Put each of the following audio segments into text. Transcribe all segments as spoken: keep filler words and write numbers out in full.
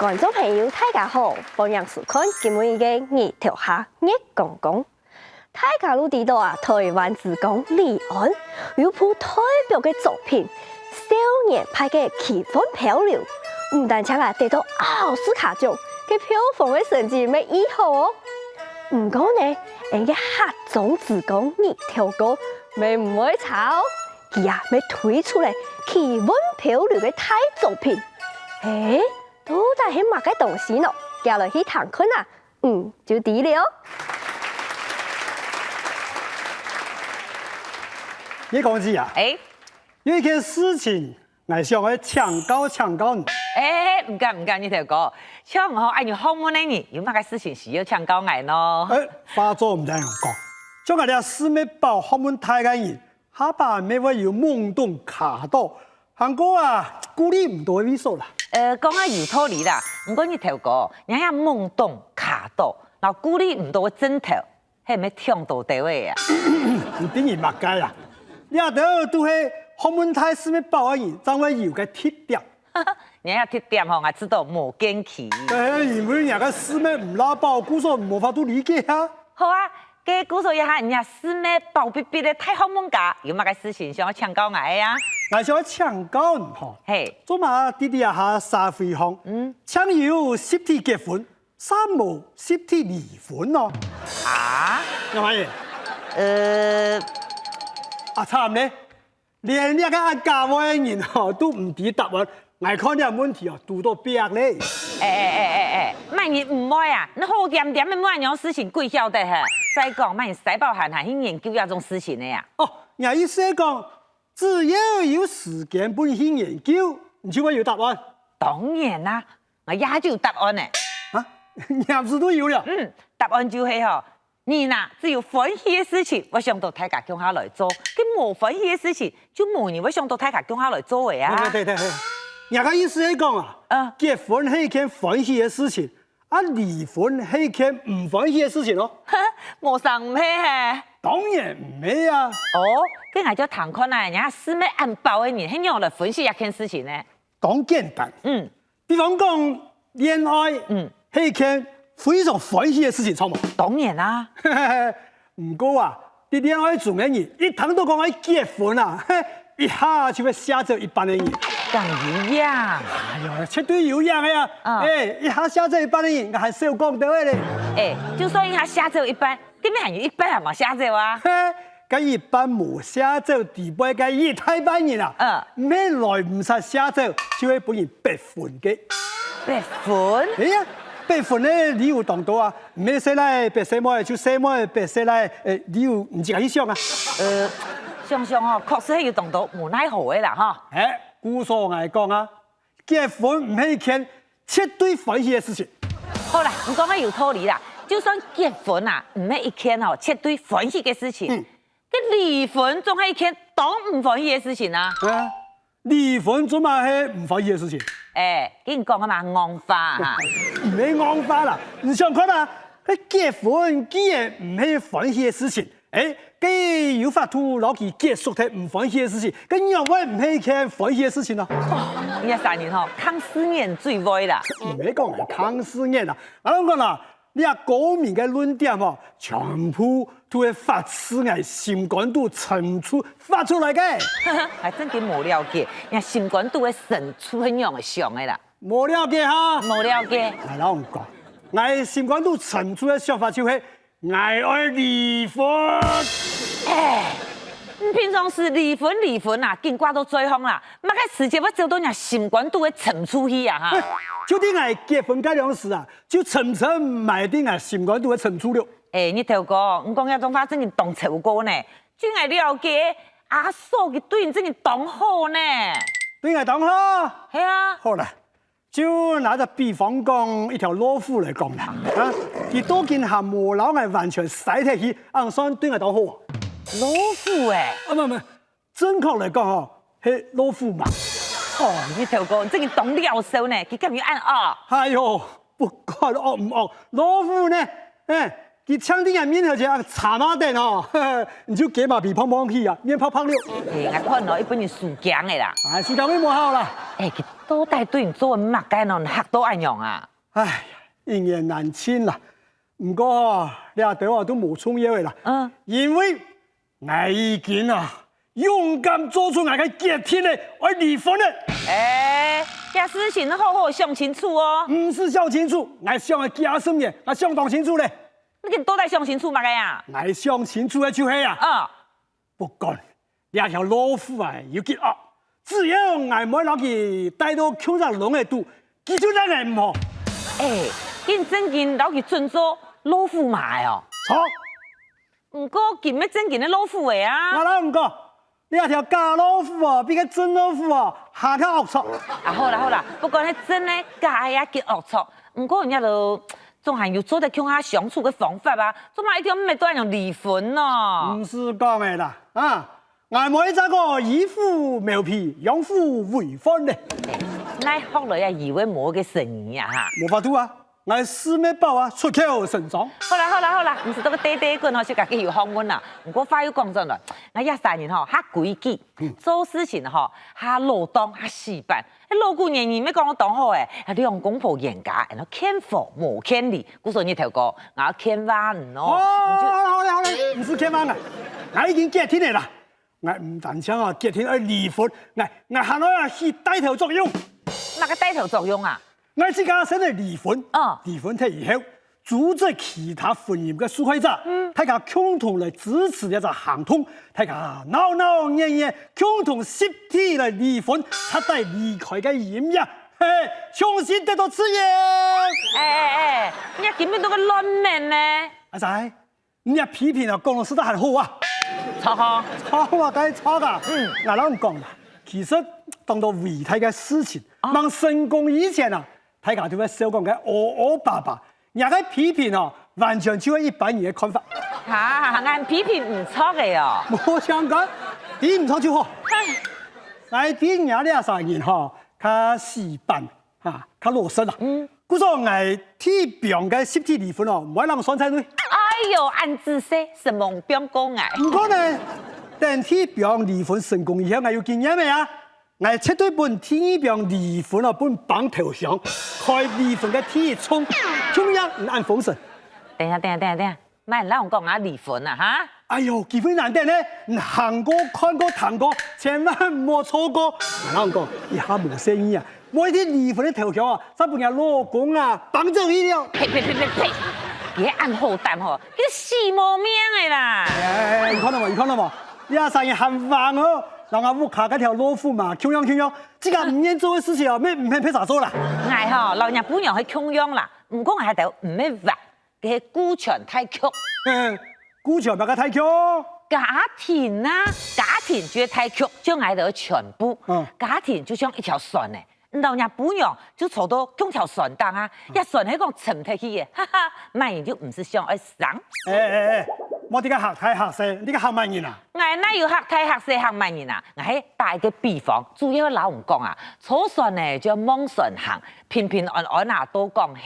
觀眾朋友，大家好，歡迎收看今晡日个日頭下月光光。大家都知道啊，台灣之光李安有部代表个作品《少年派个奇幻漂流》，毋單淨啊得到奧斯卡獎，該票房个成績乜異好哦。毋過呢，𠊎个客庄之光日頭哥乜毋會差哦，佢啊乜推出了奇幻漂流个大作品。誒，到底係麼个東西呢？遽來去聽看啊！ 嗯，就知了。月光姊啊，誒，有一件事情，𠊎想愛請教請教你。誒，毋敢毋敢，日頭哥，像𠊎恁樣學問个人，有麼个事情需要請教𠊎呢？誒，話做毋得恁樣講，像𠊎這四目包學問大个人， 下把乜會有懵懂卡著，還過啊，顧慮毋著个位所啦。呃，講啊有道理啦，毋過日頭哥，若這懵懂卡著，摎顧慮毋著个症頭，係毋係忒多兜仔啊？你知你麼个啊？這兜都係學問大四目包个人正會有个特點。若這特點吼，𠊎知著無見其。誒，因為若个四目毋罅包，故所無法度理解啊。好啊， 該故所這下若四目包必必个大學問家，有麼个事情想愛請教𠊎个啊？𠊎想愛請教你吼，嘿，做麼个在這下社會項，嗯，淨有集體結婚，煞無集體離婚呢？啊？仰般仔？呃，啊慘咧！ 連這个恁加會个人吼都毋知答案，𠊎看這問題哦堵著壁咧。誒誒誒誒誒，麼人毋會啊？你好恬恬个問恁樣事情，鬼曉得嘿？再講，麼人使飽閒閒去研究這種事情个啊？哦，若意思係講，只要有時間分你去研究，你就會有答案。當然啦，𠊎這下就有答案呢。啊，你也知都有了？嗯，答案就係吼， 人啊，只有歡喜个事情會想著大家共下來做，該無歡喜个事情就無人會想著大家共下來做个啊。對對對對，若个意思係講啊，嗯，結婚係一件歡喜个事情，啊離婚係一件毋歡喜个事情咯。無成毋係嘿？當然毋係啊。哦，該𠊎就聽看啊，若四目恁包个人係仰來分析這件事情呢？當簡單，嗯， 比方講，戀愛，嗯，係一件非常歡喜个事情，著無？當然啊。毋過啊，在戀愛中个人一聽著講愛結婚啊，一下就會嚇走一半个人。敢有影？哎喲，絕對有影个啊！啊，誒，一下嚇走一半个人，𠊎還少講兜仔咧。誒，就算一下嚇走一半， 該乜還有一半還無嚇走啊？嘿，該一半無嚇走底背个一大半人啊，嗯，毋係來毋煞嚇走，就係分人逼婚个。逼婚？哎呀，逼婚个理由當多啊，毋係細賴逼細妹，就細妹逼細賴，誒，理由毋知去想啊。呃，想想吼，確實係有當多無奈何个啦，吼。誒，故所𠊎講啊， 結婚毋係一件絕對歡喜个事情。好啦，你講个有道理啦。就算結婚啊，毋係一件吼絕對歡喜个事情，嗯，該離婚總係一件當毋歡喜个事情啊。對啊，離婚做麼个係毋歡喜个事情？誒，該你講个嘛，戇話哈。毋係戇話啦，你想看啊，該結婚既然毋係歡喜个事情， 誒，該有法度摎佢結束忒毋歡喜个事情，該仰會毋係一件歡喜个事情呢？哦，你這儕人吼，看事眼最會啦。毋係講看事眼啦，𠊎摎你講啦，這高明个論點吼，全部都係發自𠊎心肝肚深處發出來个。還真經無了解，若心肝肚个深處係仰仔想个啦。無了解哈？無了解。𠊎摎你講，𠊎心肝肚深處个想法就係 𠊎愛離婚。誒，你平常時離婚離婚啊，緊掛到嘴項啦，麼个時節會走到若心肝肚个深處去啊哈？就在𠊎結婚該量時啊，就深深埋在𠊎心肝肚个深處了。誒，日頭哥，你講這種話真經當臭過呢。據𠊎了解，阿嫂佢對你真經當好呢。對𠊎當好？係啊。好啦， 就拿隻比方講，一條老虎來講啦，啊，佢到今還無摎𠊎完全徙忒去，恁樣算對𠊎當好啊？老虎誒？啊，毋毋，正確來講吼，係老虎嫲。哦，日頭哥，你真經當了手呢，佢敢有恁惡？哎喲，不管惡毋惡，老虎呢，誒，佢淨在𠊎面頭前啊，插馬等哦，你就雞嫲皮碰碰去啊，面泡泡了。哎，𠊎看哦，一般人輸驚个啦。哎，輸驚會無效啦。哎，佢到底對你做个麼个呢？嚇到恁樣啊？哎呀，一言難盡啦。毋過哦，這兜啊都無重要个啦。嗯。因為 𠊎已經啊，勇敢做出𠊎个決定了，愛離婚了。哎，這事情好好想清楚哦。毋使想清楚，𠊎想了幾下十年，𠊎想當清楚了。你到底想清楚麼个啊？𠊎想清楚个就係啊，嗯。不管這條老虎啊有幾惡，只要𠊎毋會摎佢帶到共隻籠仔肚，佢就奈𠊎毋何。哎，你正經摎佢準做老虎嫲个哦？著。 毋過佢乜正經个老虎仔啊！𠊎摎你講，這條假老虎哦，比該真老虎哦，還較惡毒。啊，好啦好啦，不管係真个假个啊，佢惡毒。毋過你兜總還有做得共下相處个方法啊，做麼一定愛對恁樣離婚呢？毋使講个啦，啊，𠊎無一隻个以虎謀皮，養虎為患呢。哎，𠊎學來啊，以為無个生意啊哈。無法度啊， 𠊎食乜飽啊，出口成章。好啦好啦好啦，毋使在該噤噤滾吼，自家个有學問啦。毋過話又講轉來，𠊎這儕人吼，較規矩，嗯。做事情吼，較老當較死板。該老古人言乜講到當好欸，兩公婆冤家，然後欠和無欠利，故所日頭哥，𠊎欠話你哦。哦，你就好了好了，毋使欠話啦，𠊎已經決定了啦。 𠊎毋單淨啊決定愛離婚，𠊎，𠊎還愛啊起帶頭作用。麼个帶頭作用啊？𠊎自家先來離婚，哦。離婚忒以後，組織其他婚姻个受害者，嗯。大家共同來支持這隻行動，大家鬧鬧熱熱，共同集體來離婚，徹底離開該陰影，嘿，重新得到自由。哎哎哎，你這根本都个亂源呢！阿仔， 你這批評啊，講到實在還好啊。著吼。著啊，該著啊。嗯。𠊎摎你講啦，其實當多偉大个事情，哦。吂成功以前啊，大家都會笑講該阿阿巴巴。若个批評哦，完全就係一般人个看法。哈，𠊎批評毋著个哦。無相干，知毋著就好。唉。𠊎知若這儕人吼，較死板， 哈，較老實啦。嗯。故所𠊎第一枋个集體離婚哦，毋會摎算在內。哎喲，恁仔細，承蒙枋哥𠊎。毋過呢，等第一枋離婚成功以後，𠊎有經驗个啊，𠊎絕對分第二枋離婚哦，分挷頭香，開離婚个第一銃，共樣毋恁風神。等一下，等一下，等一下，等一下。 莫摎𠊎講啊離婚啊哈！哎喲，機會難得呢，你行過、看過、聽過，千萬莫錯過。𠊎摎你講，這下無細義啊，無一定離婚个頭香啊，正分若老公啊，挷走去了。呸呸呸呸呸！你恁好膽吼，你死無命个啦！哎，你看到無？你看到無？這儕人還橫哦，摎吾屋下該條老虎嫲共樣共樣，自家毋願做个事情哦，乜毋肯別儕做啦。𠊎吼，摎若餔娘係共樣啦，毋過𠊎兜毋係話 該係顧全大局。嘿，顧全麼个大局？家庭啊，家庭就係大局，就𠊎兜全部。嗯。家庭就像一條船仔，你摎若餔娘就坐到共條船頂啊，這船係講沉忒去个，哈哈，麼人就毋使想愛生。哎哎哎，莫在該嚇大嚇細，你在該嚇麼人啊？𠊎哪有嚇大嚇細嚇麼人啊？𠊎係打一個比方，主要摎你講啊，坐船仔就愛望船行，平平安安啊到港口。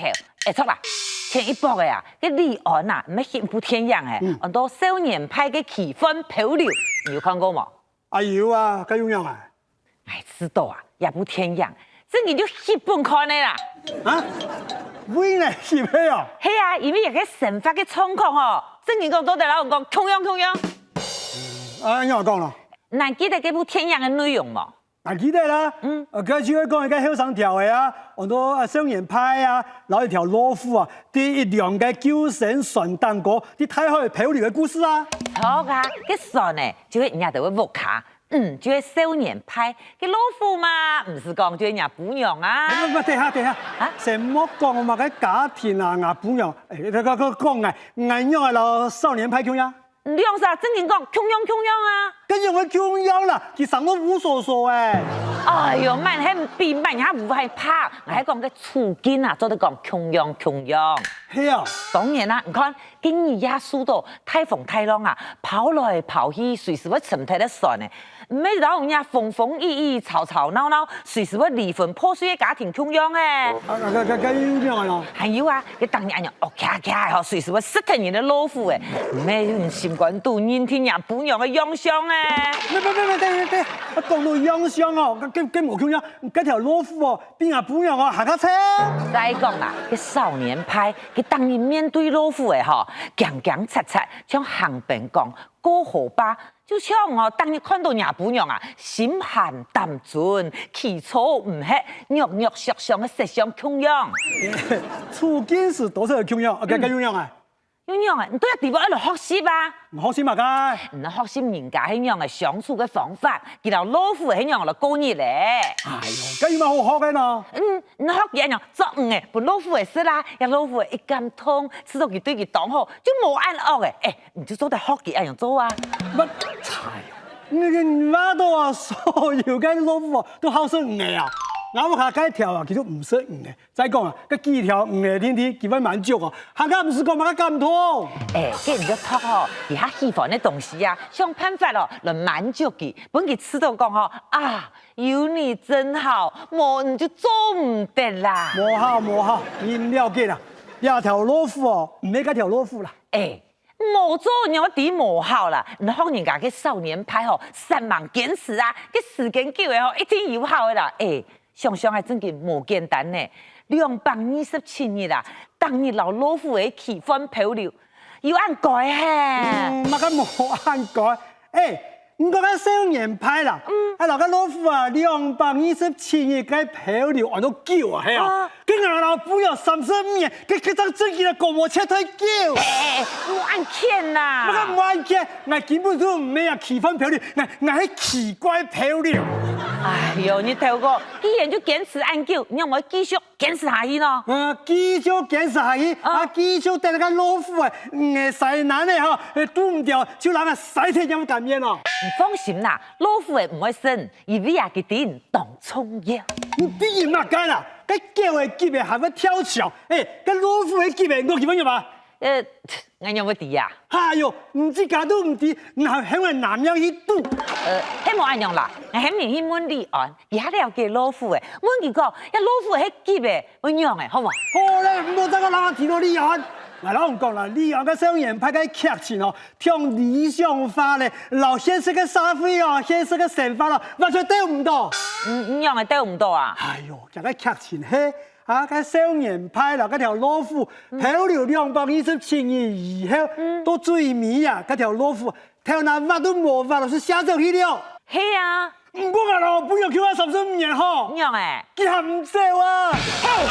哎，著啦，前一駁仔啊，該李安啊，毋係翕一部電影欸，嗯。安到《少年派》个奇幻漂流，你有看過無？啊，有啊，該仰仔啊？哎，知道啊，這部電影，正經就翕分看个啦。啊？為哪翕个哦？係啊，因為這個生活个狀況哦，正經講到底摎你講，共樣共樣。啊，仰仔講咯？你記得這部電影个內容無？ 還記得啦，嗯。呃，該就係講一個後生條仔啊，安到啊少年派啊，摎一條老虎啊，在一輛个救生船頂高，在大海漂流个故事啊。著啊，該船仔，就係若兜个屋下，嗯，就係少年派，該老虎嘛，毋使講就係若餔娘啊。不不不，等下等下，啊？先莫講麼个家庭啊，吾餔娘，哎，這個講𠊎，𠊎仰仔摎少年派共樣？ 兩儕正經講共樣共樣啊！該仰會共樣啦，佢生到烏索索欸。哎喲，滿係比滿還毋會怕，𠊎係講个處境啊，做得講共樣共樣。係啊。當然啦，你看，今日也受到大風大浪啊，拋來拋去，隨時會沉忒个船呢。毋係摎人家風風雨雨、吵吵鬧鬧，隨時會離婚破碎个家庭共樣欸。啊，該該該又仰仔咯？還有啊，該當日恁樣惡擎擎个吼，隨時會食忒人个老虎欸，毋係有人心肝肚認定若餔娘个樣相欸。別別別別，等等等，啊，講到樣相哦，該該該無共樣，該條老虎哦， 比吾餔娘哦還較青。再講啦，該少年派，佢當日面對老虎仔吼，驚驚掣掣，像行邊講過河壩，就像哦當日看到若餔娘啊，心寒膽顫，企坐毋核，弱弱削削个色相共樣。處境係多少共樣，啊，該該又仰仔？ 又仰仔，你對這地方愛來學習啊？你學習麼个？你學習人家係仰仔相處个方法，佢摎老虎係仰仔來過日咧。哎喲，該有麼好學个呢？嗯，你學佢恁樣捉魚仔，分老虎仔食啦，這老虎仔一感動，知著佢對佢當好，就無恁惡欸。欸，你就做得學佢恁樣做啊。乜，哎喲，你你話到啊，所有个老虎啊，都好食魚仔啊？𠊎屋下該條啊，佢就毋食魚仔。 再講啊，該幾條魚仔定定，佢會滿足哦，還較毋使講麼个感動。欸，該你就託吼，佢較喜歡个東西啊，想辦法咯，來滿足佢，分佢知著講吼，啊，有你真好，無你就做毋得啦。無效無效，你毋了解啦，這條老虎哦，毋係該條老虎啦。欸， 無做仰會知無效啦，你學人家个少年派吼，煞猛堅持啊，該時間久仔吼，一定有效个啦。欸，想想還真經無簡單呢，兩百二十七日啊，逐日摎老虎仔去換漂流，有恁該嘿？嗯，麼个無恁該？欸，你講个少年派啦，嗯，啊，摎該老虎啊，兩百二十七日个漂流，安到久啊，係啊。啊。 該𠊎摎餔娘三十五年，該該正正經个過無切忒久。欸欸欸，莫恁譴啦！麼个莫恁譴，𠊎根本就毋係啊奇幻漂流，𠊎𠊎係奇怪漂流。哎喲，日頭哥，既然就堅持恁久，你仰會繼續堅持下去呢？呃，繼續堅持下去，啊，繼續等該老虎啊，嗯，个災難个吼，呃，堵毋著，就摎𠊎殺忒，你敢甘願哦？你放心啦，老虎仔毋會食，因為啊，佢知你當重要。你知你麼个啦？ 該狗个急仔還會跳牆，欸，該老虎个急仔，𠊎仰會仰啊？呃，𠊎仰會知啊？哎喲，你自家都毋知，你還喊𠊎拿命去賭？呃，係無恁樣啦，𠊎喊你去問李安，佢較了解老虎个，問佢講，這老虎係急仔，會仰仔，好無？好咧，毋好再講摎𠊎提到李安。𠊎摎你講啦，李安个少年派个劇情哦， 忒理想化咧，摎現實个社會哦，現實个生活哦，完全對毋著。嗯，仰仔對毋著啊？哎喲，這个劇情係，啊，該少年派摎該條老虎漂流兩百二十七日以後，到最尾啊，該條老虎頭那斡都無斡，就瀉走去了。係啊。毋過𠊎摎餔娘共下三十五年吼，仰仔？佢還毋走啊！嘿！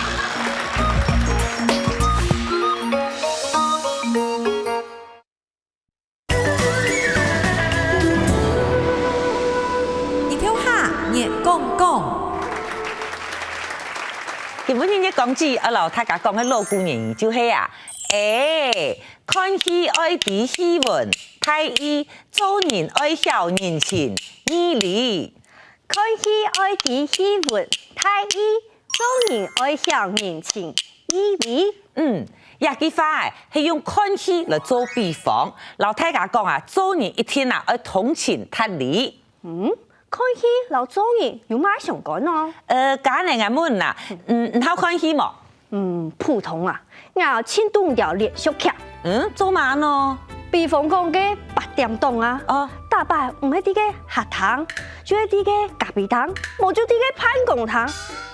日頭下，月光光。今晡日月光姊愛摎大家講个老古人言就係啊，A，看戲愛知戲文，大意，做人愛曉人情義理。看戲愛知戲文，大意，做人愛曉人情義理。 嗯，這句話仔係用看戲來做比方，摎大家講啊，做人一定啊愛通情達理。嗯，看戲摎做人有麼相關呢？呃，該恁仔𠊎問啊，嗯，你好看戲無？嗯，普通啊，𠊎盡中意連續劇。嗯，做麼呢？比方講該八點檔啊，哦，逐擺毋係在該客廳，就係在該咖啡廳，無就在該辦公廳。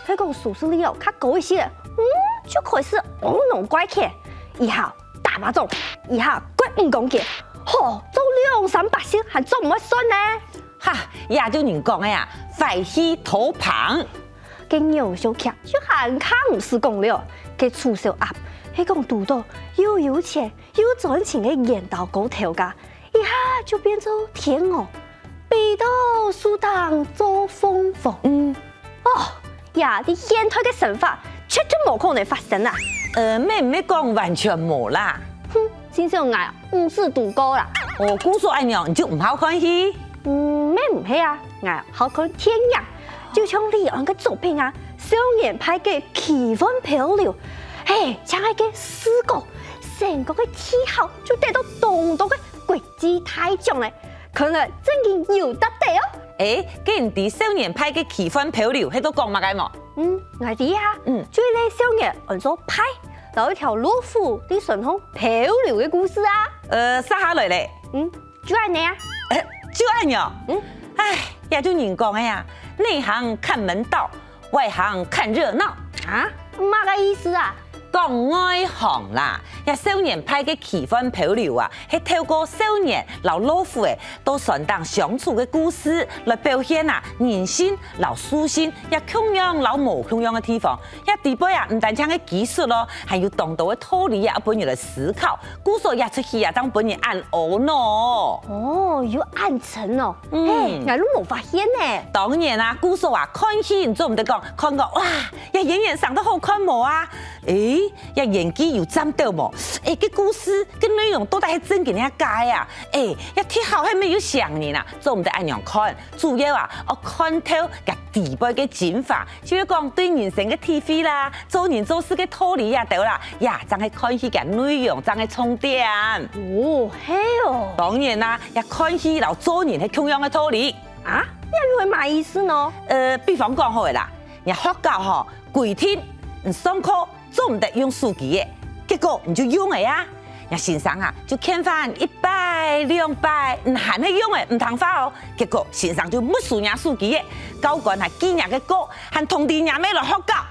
係講收視率哦較高一息，嗯，就開始烏龍怪奇。一下打麻將，一下割武功拳，吼，做兩三百集還做毋會散呢。哈，這就人講个啊，壞戲拖棚。該偶像劇就還較毋使講了，該楚小鴨，係講堵著又有錢又專情个緣投稿頭家，一下就變做天鵝，飛到樹頂做鳳凰。嗯， 哦，這在現代个生活絕對無可能發生啊！呃，乜毋係講完全無啦。哼，真想𠊎毋使堵過啦。哦，故所恁樣，你就毋好看戲？嗯，乜毋係啊，𠊎好看電影。就像李安个作品啊，《少年派个奇幻漂流》，嘿，像該个視覺、聲光个技巧，就得到當多个國際大獎咧，看來真經有值得哦。欸，該你知《少年派个奇幻漂流》係在講麼个無？嗯，𠊎知啊，嗯，就一個少年安做派，摎一條老虎在船項漂流个故事啊。呃，續下來咧。嗯，就恁呢啊。欸，就恁樣。嗯，唉，也就人講个啊，內行看門道，外行看熱鬧。啊，麼个意思啊？講外行啦，這少年派个奇幻漂流啊，係透過少年摎老虎仔在船頂相處个故事來表現啊人性摎獸性這共樣摎無共樣个地方。這底背啊，毋單淨係技術囉，還有當多个道理啊，愛分人來思考。故所這齣戲啊，正分人恁𧩣腦。哦，有恁深哦。嗯，嘿，𠊎都無發現呢。當然啦，故所啊，看戲你做毋得講看過哇，這演員生到好看無啊？欸，這演技有佔著無？欸，該故事、該內容到底係真个定假个啊？欸，這特效係毋係有像人啊？做毋得恁樣看，主要啊，愛看透這底背个精華，就係講對人生个體會啦，做人做事个道理啊兜啦，這正係看戲个內容，正係重點。哦，係哦。當然啦，這看戲摎做人係共樣个道理。啊，這又係麼意思呢？呃，比方講好了啦，若學校吼，規定你上課做毋得用手機仔，結果你就用了啊。若先生啊，就勸話一擺兩擺，你還係用了，毋聽話哦，結果先生就沒收若手機仔，教官還記若个過，還通知若姆來學校。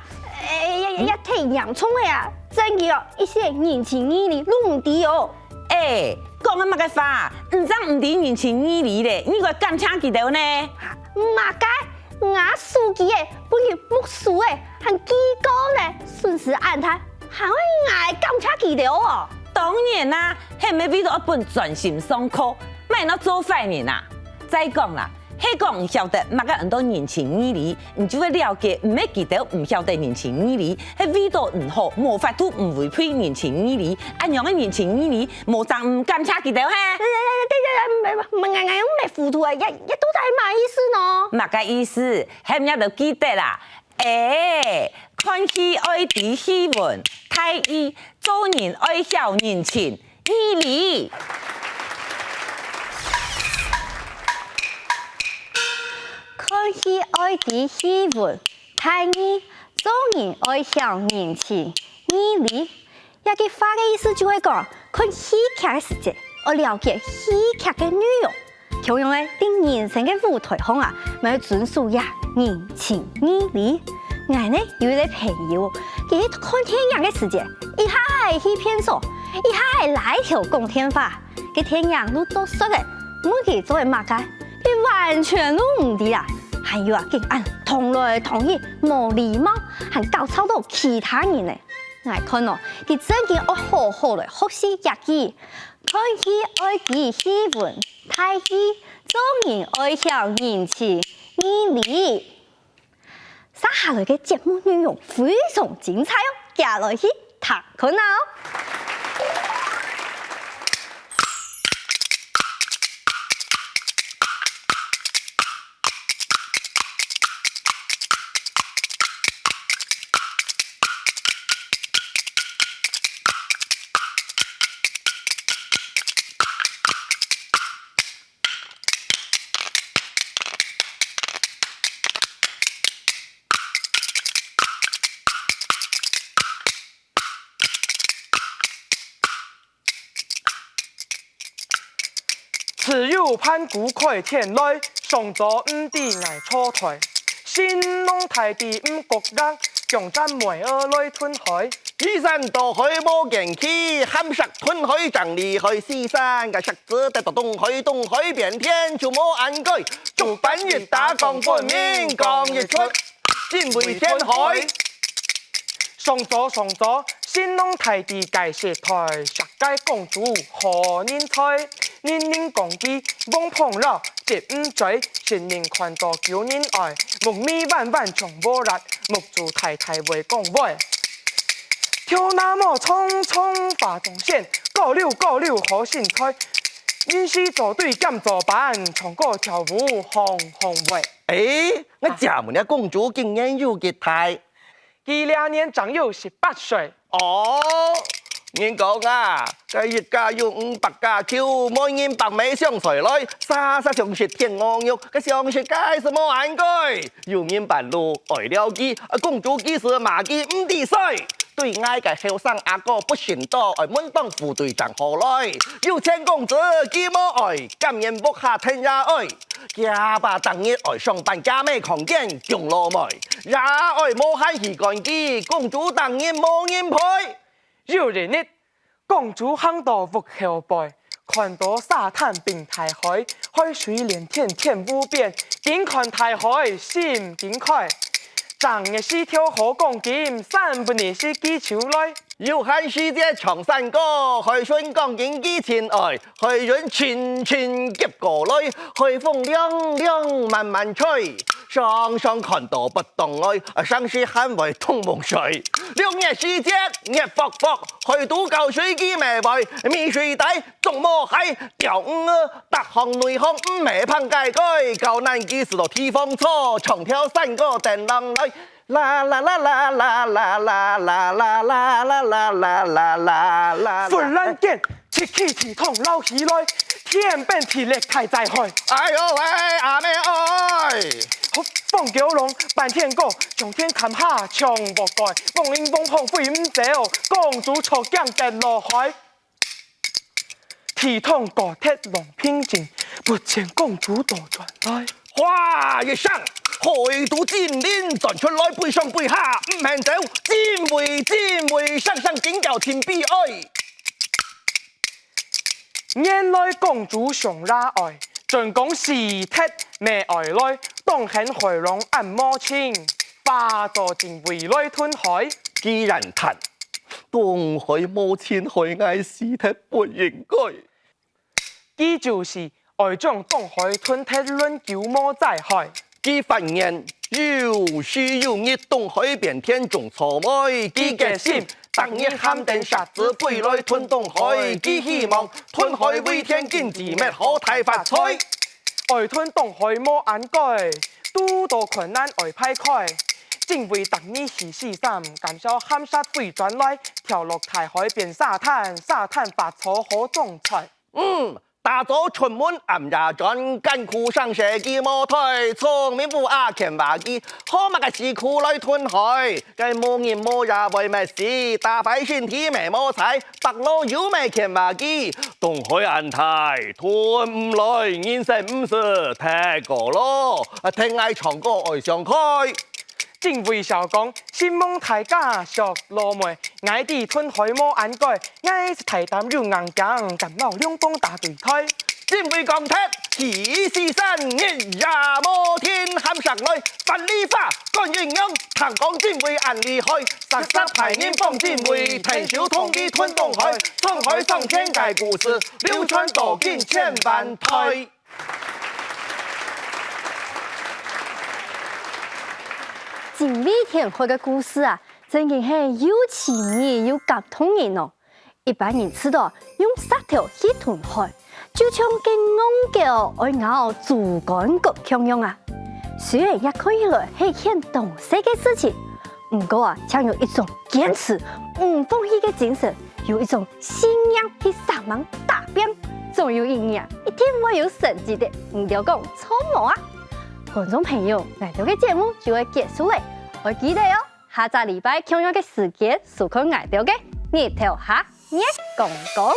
欸，這、這、這忒嚴重了啊！真个哦，一息人情義理都毋知哦。欸，講个麼个話？你正毋知人情義理咧，你應該感謝佢兜呢。麼个？ 吾手機仔分人沒收了，還記過呢，損失恁大，還愛𠊎感謝佢兜哦？當然啦，係毋係為著愛分專心上課，麼人愛做壞人啊？再講啦，係講你曉得麼个安到人情義理，你就會了解，毋係佢兜毋曉得人情義理，係為著你好，無法度毋違背人情義理。恁樣个人情義理，無正毋感謝佢兜嘿？𠊎、𠊎、𠊎、𠊎又毋係糊塗啊，這、這到底係麼意思呢？麼个意思？ 喊你兜記得啦。A，看戲愛知戲文，大意，做人愛曉人情義理。看戲愛知戲文，大意，做人愛曉人情義理。 這句話个意思就係講，看戲劇个時節，愛了解戲劇个內容。共樣个，在人生个舞台項啊，乜愛遵守這人情義理。𠊎呢，有一個朋友，佢去看電影个時節，一下仔去便所，一下仔拉頭講電話，該電影都做煞了，問佢做了麼个，佢完全都毋知啊！還有啊，竟恁動來動去，無禮貌，還搞吵到其他人呢！ 𠊎看哦，佢正經愛好好來學習這句，看戲愛知戲文，大意，做人愛曉人情義理。接下來个節目內容非常精彩哦，遽來去聽看啊哦！ 自有盤古開天來，上早毋知𠊎坐臺。神農大帝毋覺冷，強戰梅仔來吞海。移山倒海無根基，含石吞海正厲害。四散个石子跌到東海，東海變天就無恁該。竹板一打講分明，講一出，盡為天海。 上早上早，神農大帝个時代，石界公主好人才，人人講佢王旁老，接毋嘴，神明看到救人愛，目眉彎彎像烏蠅，目珠大大會講話。頭那毛長長化妝仙，高溜高溜好身材，人事組隊兼組班，唱歌跳舞，紅紅會。欸，𠊎姐問你公主今年有幾大？佢這年正有十八歲。哦，人講啊，該一家有五百家舅，無人白米上菜來，儕儕想食天鵝肉，該想食个係無恁該。有人半路愛了佢，啊，公主幾時罵佢毋知衰。 對𠊎个後生阿哥不信道，愛問當戶對正好來。有錢公子佢無愛，甘願屋下跈爺哀。厥爸逐日愛上班，厥姆囥間供老妹，爺哀無閒去管佢，公主逐日無人陪。有一日，公主行到屋後背， 看到沙灘並大海，海水連天天無邊，緊看大海心緊開。正月四條河講金，三不二時佢就來。有閒時節唱山歌，海脣講金佢盡愛，海雲輕輕急過來，海風涼涼慢慢吹。常常看到不當呆，常時還會動目睡。六月時節熱伏伏，海肚搞水佢乜會，尾水底 總無鞋，釣魚仔，逐項內行毋係拚該該，搞難佢試到地方坐，唱條山歌等人來。啦啦啦啦啦啦啦啦啦啦啦啦啦啦啦啦。忽然間，一支地桶撈起來，天崩地裂大災害。哎喲喂，阿姆哀！風狗浪，半天歌，上天崁下唱無改，風鈴風風飛毋走，公主著驚跌落海。 地桶高忒浪平靜，不見公主倒轉來。嘩一聲，海肚精靈鑽出來，飛上飛下，毋肯走，精衛，精衛，聲聲緊叫盡悲哀。原來公主上爺哀，準講死忒乜愛來，當現海浪恁無情，化做精衛來吞海。既然嘆 東海無情，害𠊎死忒不應該。佢就是愛將東海吞忒，論久無再害。佢發願，有時有日東海變天種草莓。佢決心，逐日喊等石子飛來吞東海。佢希望，吞海為天經地滅好大發財。愛吞東海無恁該，堵到困難愛排開。 精衛逐日去洗衫，敢笑喊煞飛轉來，跳落大海變沙灘，沙灘發草好種菜。嗯，打早出門暗夜轉，艱苦生死佢無推，聰明虎阿譴話佢，好麼个時苦來吞海，該無日無夜會瞼死，打壞身體乜無彩，白老友乜譴話佢，東海恁大，吞毋來，人生毋使忒過勞，啊，聽𠊎唱歌愛想開。 精衛笑講，承蒙大家惜老妹，𠊎知吞海無恁該，𠊎係大膽又硬頸，敢摎龍幫打對台。精衛講忒，佢死身，日夜無停，喊上來，八里花，觀音娘，聽講精衛恁厲害，煞煞派人幫精衛，𢯭手同佢吞東海，吞海上天个故事，流傳到今千萬代。 精衛填海个故事啊，正經係又趣味又感動人哦。一般人試著用石頭去吞海，就像該戇狗愛咬竹竿共樣啊。雖然這看起來係一件當細个事情，毋過啊，卻有一種堅持、毋放棄个精神，有一種信念去煞猛打拚，總有一日啊，一定會有成績个。你兜講著無啊？ 觀眾朋友，𠊎兜个節目就愛結束咧，愛記得哦，下隻禮拜共樣个時間收看𠊎兜个日頭下月光光。